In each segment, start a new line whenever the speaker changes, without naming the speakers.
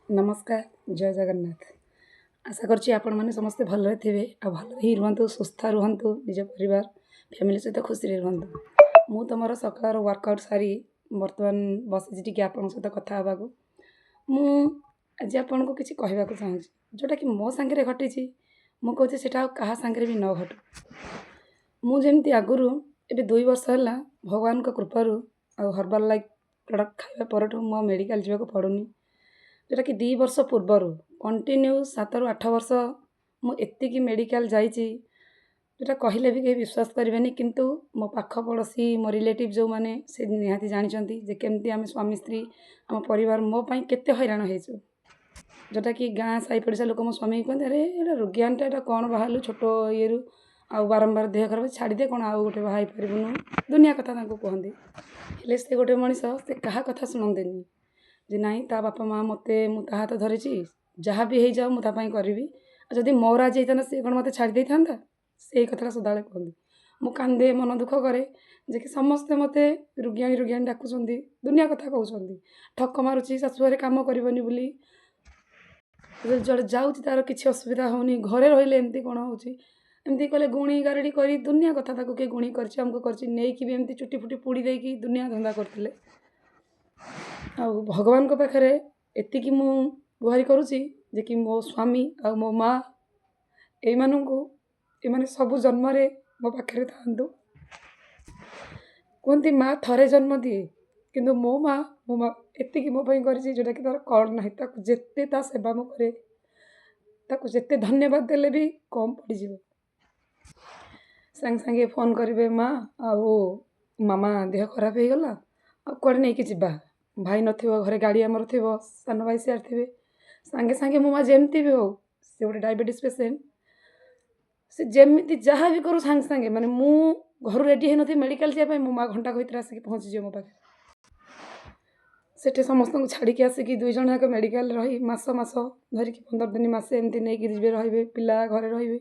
ନମସ୍କାର, ଜୟ ଜଗନ୍ନାଥ। ଆଶା କରୁଛି ଆପଣମାନେ ସମସ୍ତେ ଭଲରେ ଥିବେ ଆଉ ଭଲରେ ହିଁ ରୁହନ୍ତୁ, ସୁସ୍ଥ ରୁହନ୍ତୁ, ନିଜ ପରିବାର ଫ୍ୟାମିଲି ସହିତ ଖୁସିରେ ରୁହନ୍ତୁ। ମୁଁ ତ ମୋର ସକାଳର ୱାର୍କଆଉଟ୍ ସାରି ବର୍ତ୍ତମାନ ବସିଛି ଟିକେ ଆପଣଙ୍କ ସହିତ କଥା ହେବାକୁ। ମୁଁ ଆଜି ଆପଣଙ୍କୁ କିଛି କହିବାକୁ ଚାହୁଁଛି ଯେଉଁଟାକି ମୋ ସାଙ୍ଗରେ ଘଟିଛି। ମୁଁ କହୁଛି ସେଇଟା ଆଉ କାହା ସାଙ୍ଗରେ ବି ନ ଘଟୁ। ମୁଁ ଯେମିତି ଆଗରୁ, ଏବେ 2 ବର୍ଷ ହେଲା ଭଗବାନଙ୍କ କୃପାରୁ ଆଉ ହର୍ବାଲ୍ ଲାଇଫ୍ ପ୍ରଡ଼କ୍ଟ ଖାଇବା ପରଠୁ ମୁଁ ଆଉ ମେଡ଼ିକାଲ ଯିବାକୁ ପଡ଼ୁନି। ଯେଉଁଟାକି 2 ବର୍ଷ ପୂର୍ବରୁ କଣ୍ଟିନ୍ୟୁ 7ରୁ 8 ବର୍ଷ ମୁଁ ଏତିକି ମେଡ଼ିକାଲ ଯାଇଛି, ଯେଉଁଟା କହିଲେ ବି କେହି ବିଶ୍ୱାସ କରିବେନି। କିନ୍ତୁ ମୋ ପାଖ ପଡ଼ୋଶୀ, ମୋ ରିଲେଟିଭ୍ ଯେଉଁମାନେ, ସେ ନିହାତି ଜାଣିଛନ୍ତି ଯେ କେମିତି ଆମେ ସ୍ୱାମୀ ସ୍ତ୍ରୀ, ଆମ ପରିବାର ମୋ ପାଇଁ କେତେ ହଇରାଣ ହେଇଛୁ। ଯେଉଁଟାକି ଗାଁ ସାହି ପଡ଼ିଶା ଲୋକ ମୋ ସ୍ୱାମୀକି କୁହନ୍ତି, "ଆରେ, ଏଇଟା ରୋଗିଆନଟା, ଏଇଟା କ'ଣ ବାହାରିଲୁ ଛୋଟ ଇଏରୁ? ଆଉ ବାରମ୍ବାର ଦେହ ଖରାପ, ଛାଡ଼ିଦେ, କ'ଣ ଆଉ ଗୋଟେ ବାହା ହେଇପାରିବୁନୁ?" ଦୁନିଆ କଥା ତାଙ୍କୁ କୁହନ୍ତି। ହେଲେ ସେ ଗୋଟେ ମଣିଷ, ସେ କାହା କଥା ଶୁଣନ୍ତିନି ଯେ ନାଇଁ, ତା ବାପା ମାଆ ମୋତେ, ମୁଁ ତା ହାତ ଧରିଛି, ଯାହା ବି ହେଇଯାଉ ମୁଁ ତା ପାଇଁ କରିବି। ଆଉ ଯଦି ମୋର ଆଜି ହେଇଥାନ୍ତା, ସେ କ'ଣ ମୋତେ ଛାଡ଼ି ଦେଇଥାନ୍ତା? ସେଇ କଥାଟା ସଦାବେଳେ କୁହନ୍ତି। ମୁଁ କାନ୍ଦେ, ମନ ଦୁଃଖ କରେ ଯେ କି ସମସ୍ତେ ମୋତେ ରୋଗିଆଣୀ ରୋଗିଆଣୀ ଡାକୁଛନ୍ତି, ଦୁନିଆ କଥା କହୁଛନ୍ତି, ଠକ ମାରୁଛି, ଶାଶୁଘରେ କାମ କରିବନି ବୋଲି, ଯୁଆଡ଼େ ଯାଉଛି ତାର କିଛି ଅସୁବିଧା ହେଉନି, ଘରେ ରହିଲେ ଏମିତି କ'ଣ ହେଉଛି, ଏମିତି କହିଲେ, ଗୁଣି ଗାରେଡ଼ି କରି ଦୁନିଆ କଥା, ତାକୁ କିଏ ଗୁଣି କରିଛି, ଅମୁକ କରିଛି, ନେଇକି ବି ଏମିତି ଚୁଟି ଫୁଟି ପୋଡ଼ି ଦେଇକି ଦୁନିଆ ଧନ୍ଦା କରୁଥିଲେ। ଆଉ ଭଗବାନଙ୍କ ପାଖରେ ଏତିକି ମୁଁ ଗୁହାରି କରୁଛି ଯେ କି ମୋ ସ୍ୱାମୀ ଆଉ ମୋ ମା, ଏଇମାନଙ୍କୁ, ଏମାନେ ସବୁ ଜନ୍ମରେ ମୋ ପାଖରେ ଥାଆନ୍ତୁ। କୁହନ୍ତି ମା ଥରେ ଜନ୍ମ ଦିଏ, କିନ୍ତୁ ମୋ ମା, ମୋ ମା ଏତିକି ମୋ ପାଇଁ କରିଛି ଯେଉଁଟାକି ତା'ର କଳ ନାହିଁ। ତାକୁ ଯେତେ ତା ସେବା ମୁଁ କରେ, ତାକୁ ଯେତେ ଧନ୍ୟବାଦ ଦେଲେ ବି କମ୍ ପଡ଼ିଯିବ। ସାଙ୍ଗେ ସାଙ୍ଗେ ଫୋନ୍ କରିବେ, "ମା ଆଉ ମାମା ଦେହ ଖରାପ ହେଇଗଲା, ଆଉ କୁଆଡ଼େ ନେଇକି ଯିବା?" ଭାଇ ନଥିବ ଘରେ, ଗାଡ଼ି ଆମର ଥିବ, ସାନ ଭାଇ ସିଆଡ଼େ ଥିବେ। ସାଙ୍ଗେ ସାଙ୍ଗେ ମୋ ମା ଯେମିତି ବି ହଉ, ସେ ଗୋଟେ ଡାଇବେଟିସ୍ ପେସେଣ୍ଟ, ସେ ଯେମିତି ଯାହା ବି କରୁ, ସାଙ୍ଗେ ସାଙ୍ଗେ, ମାନେ ମୁଁ ଘରୁ ରେଡ଼ି ହେଇନଥିବି ମେଡ଼ିକାଲ ଯିବା ପାଇଁ, ମୋ ମା ଘଣ୍ଟାକ ଭିତରେ ଆସିକି ପହଞ୍ଚିଯିବ ମୋ ପାଖରେ। ସେଠି ସମସ୍ତଙ୍କୁ ଛାଡ଼ିକି ଆସିକି ଦୁଇ ଜଣ ଯାକ ମେଡ଼ିକାଲରେ ରହି ମାସ ମାସ ଧରିକି, 15 ଦିନ, ମାସେ ଏମିତି ନେଇକି ଯିବେ, ରହିବେ, ପିଲା ଘରେ ରହିବେ।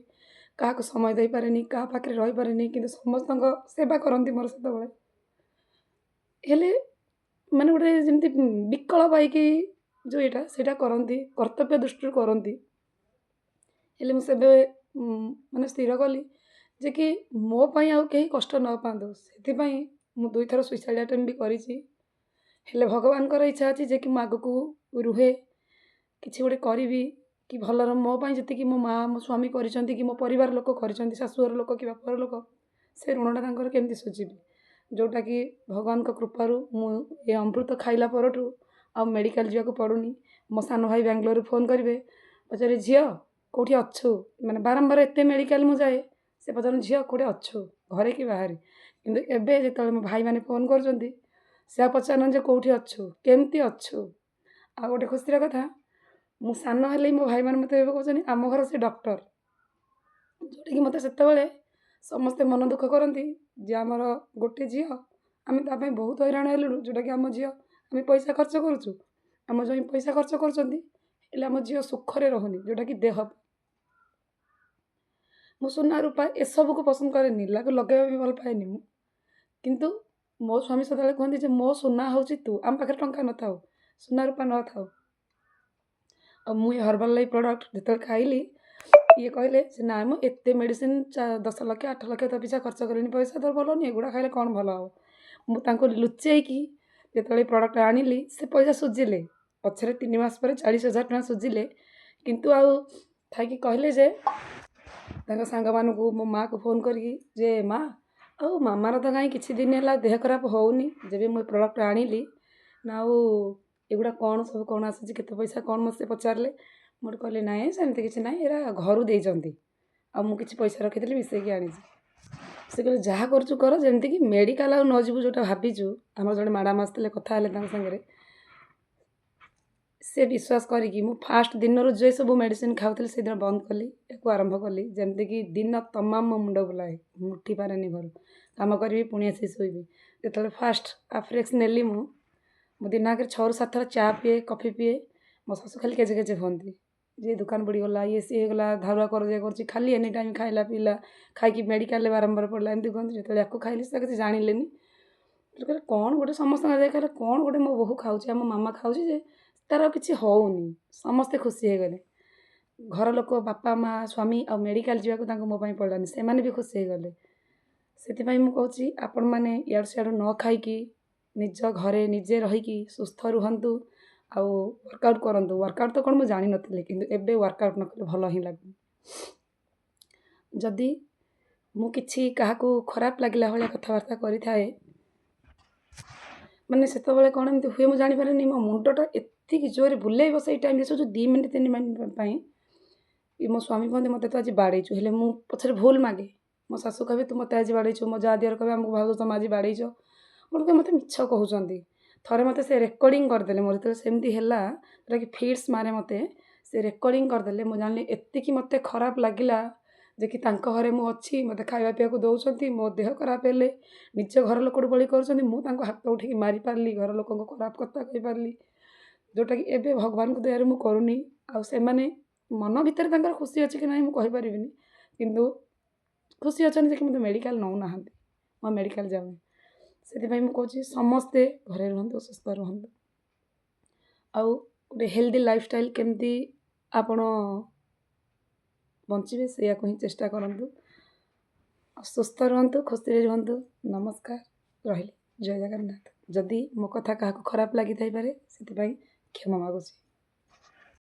କାହାକୁ ସମୟ ଦେଇପାରେନି, କାହା ପାଖରେ ରହିପାରେନି, କିନ୍ତୁ ସମସ୍ତଙ୍କ ସେବା କରନ୍ତି ମୋର ସେତେବେଳେ। ହେଲେ ମାନେ ଗୋଟେ ଯେମିତି ବିକଳ ପାଇକି ଯେଉଁ ଏଇଟା ସେଇଟା କରନ୍ତି, କର୍ତ୍ତବ୍ୟ ଦୃଷ୍ଟିରୁ କରନ୍ତି। ହେଲେ ମୁଁ ସେବେ ମାନେ ସ୍ଥିର କଲି ଯେ କି ମୋ ପାଇଁ ଆଉ କେହି କଷ୍ଟ ନ ପାଆନ୍ତୁ। ସେଥିପାଇଁ ମୁଁ ଦୁଇଥର ସୁଇସାଇଡ଼୍ ଆଟେମ୍ପ ବି କରିଛି। ହେଲେ ଭଗବାନଙ୍କର ଇଚ୍ଛା ଅଛି ଯେ କି ମୁଁ ଆଗକୁ ରୁହେ, କିଛି ଗୋଟେ କରିବି କି ଭଲର। ମୋ ପାଇଁ ଯେତିକି ମୋ ମାଆ, ମୋ ସ୍ୱାମୀ କରିଛନ୍ତି କି ମୋ ପରିବାର ଲୋକ କରିଛନ୍ତି, ଶାଶୁଘର ଲୋକ କି ବାପଘର ଲୋକ, ସେ ଋଣଟା ତାଙ୍କର କେମିତି ଶୁଝିବି? ଯେଉଁଟାକି ଭଗବାନଙ୍କ କୃପାରୁ ମୁଁ ଏ ଅମୃତ ଖାଇଲା ପରଠୁ ଆଉ ମେଡ଼ିକାଲ ଯିବାକୁ ପଡ଼ୁନି। ମୋ ସାନ ଭାଇ ବାଙ୍ଗଲୋରରୁ ଫୋନ୍ କରିବେ, ପଚାରିବେ, "ଝିଅ, କେଉଁଠି ଅଛୁ?" ମାନେ ବାରମ୍ବାର ଏତେ ମେଡ଼ିକାଲ ମୁଁ ଯାଏ, ସେ ପଚାରନ୍ତି, "ଝିଅ, କେଉଁଠି ଅଛୁ, ଘରେ କି ବାହାରେ?" କିନ୍ତୁ ଏବେ ଯେତେବେଳେ ମୋ ଭାଇମାନେ ଫୋନ୍ କରୁଛନ୍ତି, ସେ ଆଉ ପଚାରୁନାହାନ୍ତି ଯେ କେଉଁଠି ଅଛୁ, କେମିତି ଅଛୁ। ଆଉ ଗୋଟେ ଖୁସିର କଥା, ମୁଁ ସାନ ହେଲେ ମୋ ଭାଇମାନେ ମୋତେ ଏବେ କହୁଛନ୍ତି, ଆମ ଘର ସେ ଡକ୍ଟର। ଯେଉଁଟାକି ମୋତେ ସେତେବେଳେ ସମସ୍ତେ ମନ ଦୁଃଖ କରନ୍ତି ଯେ ଆମର ଗୋଟେ ଝିଅ, ଆମେ ତା ପାଇଁ ବହୁତ ହଇରାଣ ହେଲୁଣୁ। ଯେଉଁଟାକି ଆମ ଝିଅ, ଆମେ ପଇସା ଖର୍ଚ୍ଚ କରୁଛୁ, ଆମ ଜ୍ୱାଇଁ ପଇସା ଖର୍ଚ୍ଚ କରୁଛନ୍ତି, ହେଲେ ଆମ ଝିଅ ସୁଖରେ ରହୁନି। ଯେଉଁଟାକି ଦେହ, ମୁଁ ସୁନା ରୂପା ଏସବୁକୁ ପସନ୍ଦ କରେନି, ତାକୁ ଲଗାଇବା ବି ଭଲ ପାଏନି ମୁଁ। କିନ୍ତୁ ମୋ ସ୍ୱାମୀ ସଦାବେଳେ କୁହନ୍ତି ଯେ ମୋ ସୁନା ହେଉଛି ତୁ, ଆମ ପାଖରେ ଟଙ୍କା ନଥାଉ, ସୁନା ରୂପା ନଥାଉ। ଆଉ ମୁଁ ଏ ହର୍ବାଲ୍ ଲାଇଫ୍ ପ୍ରଡ଼କ୍ଟ ଯେତେବେଳେ ଖାଇଲି, ଇଏ କହିଲେ ଯେ ନା, ମୁଁ ଏତେ ମେଡ଼ିସିନ 10 ଲକ୍ଷ, 8 ଲକ୍ଷ ତା ପିଛା ଖର୍ଚ୍ଚ କଲିଣି, ପଇସା ତୋର ଭଲ ନୁହେଁ, ଏଗୁଡ଼ା ଖାଇଲେ କ'ଣ ଭଲ ହେବ? ମୁଁ ତାଙ୍କୁ ଲୁଚେଇକି ଯେତେବେଳେ ପ୍ରଡ଼କ୍ଟ ଆଣିଲି, ସେ ପଇସା ଶୁଝିଲେ ପଛରେ, 3 ମାସ ପରେ 40,000 ଟଙ୍କା ଶୁଝିଲେ। କିନ୍ତୁ ଆଉ ଥାଇକି କହିଲେ ଯେ ତାଙ୍କ ସାଙ୍ଗମାନଙ୍କୁ, ମୋ ମାଆକୁ ଫୋନ୍ କରିକି ଯେ ମା ଆଉ ମାମାର ତ କାହିଁ କିଛି ଦିନ ହେଲା ଦେହ ଖରାପ ହେଉନି, ଯେବେ ମୁଁ ଏ ପ୍ରଡ଼କ୍ଟ ଆଣିଲି ନା, ଆଉ ଏଗୁଡ଼ା କ'ଣ ସବୁ, କ'ଣ ଆସୁଛି, କେତେ ପଇସା କ'ଣ, ମୋତେ ସେ ପଚାରିଲେ। ମୁଁ କହିଲି, ନାଇଁ, ସେମିତି କିଛି ନାହିଁ, ଏଇଟା ଘରୁ ଦେଇଛନ୍ତି ଆଉ ମୁଁ କିଛି ପଇସା ରଖିଥିଲି, ମିଶେଇକି ଆଣିଛି। ସେ କହିଲେ, ଯାହା କରୁଛୁ କର, ଯେମିତିକି ମେଡ଼ିକାଲ ଆଉ ନ ଯିବୁ ଯେଉଁଟା ଭାବିଛୁ। ଆମର ଜଣେ ମ୍ୟାଡ଼ାମ୍ ଆସିଥିଲେ, କଥା ହେଲେ ତାଙ୍କ ସାଙ୍ଗରେ। ସେ ବିଶ୍ୱାସ କରିକି ମୁଁ ଫାଷ୍ଟ ଦିନରୁ ଯେ ସବୁ ମେଡ଼ିସିନ ଖାଉଥିଲି, ସେଦିନ ବନ୍ଦ କଲି, ୟାକୁ ଆରମ୍ଭ କଲି। ଯେମିତିକି ଦିନ ତମାମ ମୋ ମୁଣ୍ଡ ବୁଲାଏ, ମୁଁ ଉଠିପାରେନି ଘରୁ, କାମ କରିବି, ପୁଣି ଆସି ଶୋଇବି। ଯେତେବେଳେ ଫାଷ୍ଟ ଆଫ୍ରେକ୍ସ ନେଲି, ମୁଁ ମୁଁ ଦିନ ଆଗରେ 6ରୁ 7 ଥର ଚା ପିଏ, କଫି ପିଏ। ମୋ ଶାଶୁ ଖାଲି କେଜେ କେଜେ ହୁଅନ୍ତି ଯେ ଦୋକାନ ବୁଡ଼ିଗଲା, ଇଏ ସିଏ ହେଇଗଲା, ଧାରୁଆ କରଜିଆ କରୁଛି, ଖାଲି ଏନି ଟାଇମ୍ ଖାଇଲା ପିଇଲା, ଖାଇକି ମେଡ଼ିକାଲରେ ବାରମ୍ବାର ପଡ଼ିଲା, ଏମିତି କୁହନ୍ତି। ଯେତେବେଳେ ୟାକୁ ଖାଇଲି, ସେ କିଛି ଜାଣିଲେନି। କହିଲେ, କ'ଣ ଗୋଟେ, ସମସ୍ତଙ୍କ ଯାଇ କହିଲେ, କ'ଣ ଗୋଟେ ମୋ ବୋହୂ ଖାଉଛି, ଆମ ମାମା ଖାଉଛି ଯେ ତା'ର ଆଉ କିଛି ହେଉନି। ସମସ୍ତେ ଖୁସି ହେଇଗଲେ, ଘର ଲୋକ, ବାପା, ମା', ସ୍ୱାମୀ। ଆଉ ମେଡ଼ିକାଲ ଯିବାକୁ ତାଙ୍କୁ ମୋ ପାଇଁ ପଡ଼ିଲାନି, ସେମାନେ ବି ଖୁସି ହେଇଗଲେ। ସେଥିପାଇଁ ମୁଁ କହୁଛି, ଆପଣମାନେ ଇଆଡ଼ୁ ସିଆଡ଼ୁ ନ ଖାଇକି ନିଜ ଘରେ ନିଜେ ରହିକି ସୁସ୍ଥ ରୁହନ୍ତୁ ଆଉ ୱାର୍କଆଉଟ୍ କରନ୍ତୁ। ୱାର୍କଆଉଟ୍ ତ କ'ଣ ମୁଁ ଜାଣିନଥିଲି, କିନ୍ତୁ ଏବେ ୱାର୍କଆଉଟ୍ ନ କଲେ ଭଲ ହିଁ ଲାଗୁନି। ଯଦି ମୁଁ କିଛି କାହାକୁ ଖରାପ ଲାଗିଲା ଭଳିଆ କଥାବାର୍ତ୍ତା କରିଥାଏ, ମାନେ ସେତେବେଳେ କ'ଣ ଏମିତି ହୁଏ ମୁଁ ଜାଣିପାରେନି, ମୋ ମୁଣ୍ଡଟା ଏତିକି ଜୋରରେ ବୁଲେଇବ ସେଇ ଟାଇମ୍ରେ, ସେ ଯେଉଁ 2 ମିନିଟ୍ 3 ମିନିଟ୍ ପାଇଁ। ମୋ ସ୍ୱାମୀ କୁହନ୍ତି, "ମୋତେ ତ ଆଜି ବାଡ଼େଇଛୁ।" ହେଲେ ମୁଁ ପଛରେ ଭୁଲ ମାଗେ। ମୋ ଶାଶୁ କହିବେ, "ତୁ ମୋତେ ଆଜି ବାଡ଼େଇଛୁ।" ମୋ ଯାଆ ଦିଅର କହିବେ, "ଆମକୁ ଭାଉଜ ତୁମେ ଆଜି ବାଡ଼େଇଛ।" ମୁଁ କହିବି, "ମୋତେ ମିଛ କହୁଛନ୍ତି।" ଥରେ ମୋତେ ସେ ରେକର୍ଡ଼ିଂ କରିଦେଲେ। ମୋର ଯେତେବେଳେ ସେମିତି ହେଲା, ଯେଉଁଟାକି ଫିଟ୍ସ ମାରେ, ମୋତେ ସେ ରେକର୍ଡ଼ିଂ କରିଦେଲେ। ମୁଁ ଜାଣିଲି, ଏତିକି ମୋତେ ଖରାପ ଲାଗିଲା ଯେ କି ତାଙ୍କ ଘରେ ମୁଁ ଅଛି, ମୋତେ ଖାଇବା ପିଇବାକୁ ଦେଉଛନ୍ତି, ମୋ ଦେହ ଖରାପ ହେଲେ ନିଜ ଘର ଲୋକଠୁ ବଳି କରୁଛନ୍ତି। ମୁଁ ତାଙ୍କୁ ହାତ ଉଠେଇକି ମାରିପାରିଲି, ଘର ଲୋକଙ୍କୁ ଖରାପ କଥା କହିପାରିଲି, ଯେଉଁଟାକି ଏବେ ଭଗବାନଙ୍କ ଦୟାରୁ ମୁଁ କରୁନି। ଆଉ ସେମାନେ ମନ ଭିତରେ ତାଙ୍କର ଖୁସି ଅଛି କି ନାହିଁ ମୁଁ କହିପାରିବିନି, କିନ୍ତୁ ଖୁସି ଅଛନ୍ତି ଯେ କି ମୋତେ ମେଡ଼ିକାଲ ନେଉନାହାନ୍ତି, ମୁଁ ମେଡ଼ିକାଲ ଯାଉନି। ସେଥିପାଇଁ ମୁଁ କହୁଛି, ସମସ୍ତେ ଘରେ ରୁହନ୍ତୁ, ସୁସ୍ଥ ରୁହନ୍ତୁ ଆଉ ଗୋଟେ ହେଲ୍ଦି ଲାଇଫଷ୍ଟାଇଲ୍ କେମିତି ଆପଣ ବଞ୍ଚିବେ, ସେଇଆକୁ ହିଁ ଚେଷ୍ଟା କରନ୍ତୁ। ଆଉ ସୁସ୍ଥ ରୁହନ୍ତୁ, ଖୁସିରେ ରୁହନ୍ତୁ। ନମସ୍କାର, ରହିଲି, ଜୟ ଜଗନ୍ନାଥ। ଯଦି ମୋ କଥା କାହାକୁ ଖରାପ ଲାଗିଥାଇପାରେ, ସେଥିପାଇଁ କ୍ଷମା ମାଗୁଛି।